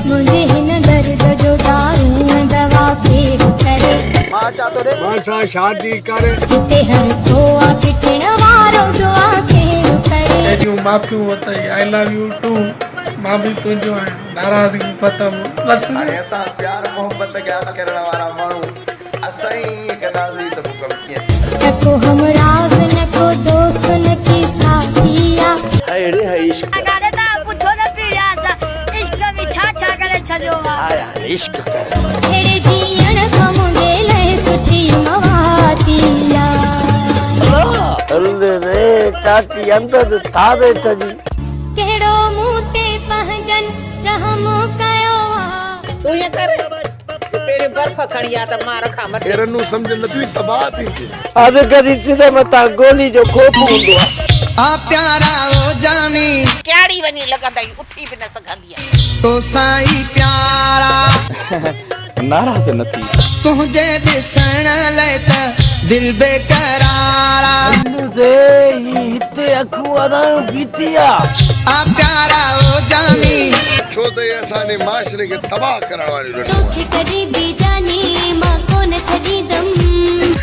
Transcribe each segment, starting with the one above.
منهنجي هن درد جو دارون ۽ دوا ڪير ڪري. مان اچان ٿو ڏي. مان سان شادي ڪر. جتي هر ڪو آ ڦٽڻ وارو دعا ڪير ڪري. اهڙيون معافيون اٿئي آئي لو يو ٽو مان به تنهنجو آهيان ناراضگي ختم بس. هاڻي اسان پيار محبت کي هٿ ڪرڻ وارا ماڻهو اسان ئي ائين ڪنداسين ته پوء ڪم ڪيئن ٿيندو. نه ڪو همراز نه ڪو دوست نه ڪي ساٿي آ. هاء ڙي هاء عشق. ڳالهه تان پڇو نه پيڙياس عشق ۾ ڇا ڇا ڪري ڇڏيو آ. آء هاڻي عشق ڪر. ههڙي جيئڻ کان منهنجي لئه سٺي مواتي آ. هل ري چاچي اندر ٿاري ڇڏي. ڪهڙو مون تي پنهنجن رحم ڪيو آ. تون ائين ڪر جو پهريون برف کڻي آ ته مان رکان مٿي. هي رنو سمجهه نه ٿي تباهه ٿيندي. اڌ گري سر مٿان گولي جو خوف هوندو آ. آ پيارا او جاني. ڪياڙي وڃي لڳندئي اٿي به نه سگهندينء. توسان ئي پيار آ. ناراض نه ٿي. تنهنجي ڏسڻ لئه ته دل بيقرار آ. هل ري هي هتي اکيون ارايون بيٺي آ. آ پيارا او جاني. ڇو ته اهي اسان جي معاشري کي تباهه ڪرڻ واريون رنون آهن. توکي ڪڏهن به جاني مان ڪونه ڇڏيندم.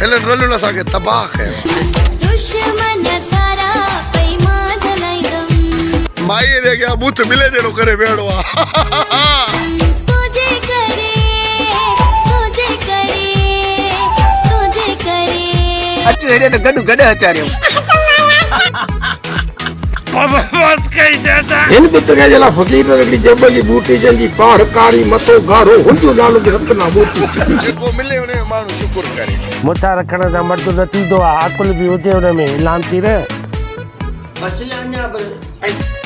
هنن رنن اسان کي تباهه ڪيو آهي. دشمن سارا پئي مان جلائيندم. مائيء جي اڳيان ٻوٿ ٻلي جهڙو ڪري ويهڻو آ. تنهنجي ڪري تنهنجي ڪري تنهنجي ڪري. اچ هيڏي ته گڏ گڏهه چاريون. هن به تنهنجي جي لاء فقير نه هڪڙي جبل جي ٻوٽي جنهن جي پاڙ ڪاري مٿو ڳاڙهو هن جو نالو به رتنا ٻوٽي. جيڪو ملي ان جو ماڻهو شڪر ڪري. مٿا رکڻ سان مرد نه ٿيندو آ عقل به هجي ان ۾ لعنتي نه. بس يا اڃا به.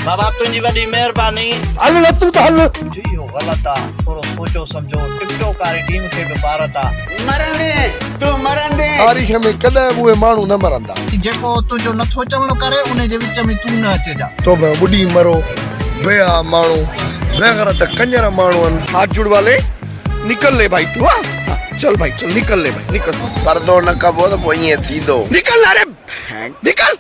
بابا تنهنجي وڏي مهرباني. هل نه تون ته هل. جي اهو غلط آ ٿورو سوچو سمجهو ٽڪ ٽوڪ واري ٽيم کي به پارت آ. مرندين تون مرندين. تاريخ ۾ ڪڏهن به اهي ماڻهو نه مرندا. جيڪو تنهنجو نٿو چوڻو ڪري انهي جي وچ ۾ تون نه اچجان. توبه ٻڏي مرو بيحيا ماڻهو بيغرت ڪڃر ماڻهو آهن. هاٿ جڙوا لي نڪل لي ڀائي تو ها چل ڀائي چل نڪل لي ڀائي نڪل. پردو نه ڪبو ته پوء ائين ٿيندو. نڪل اري نڪل.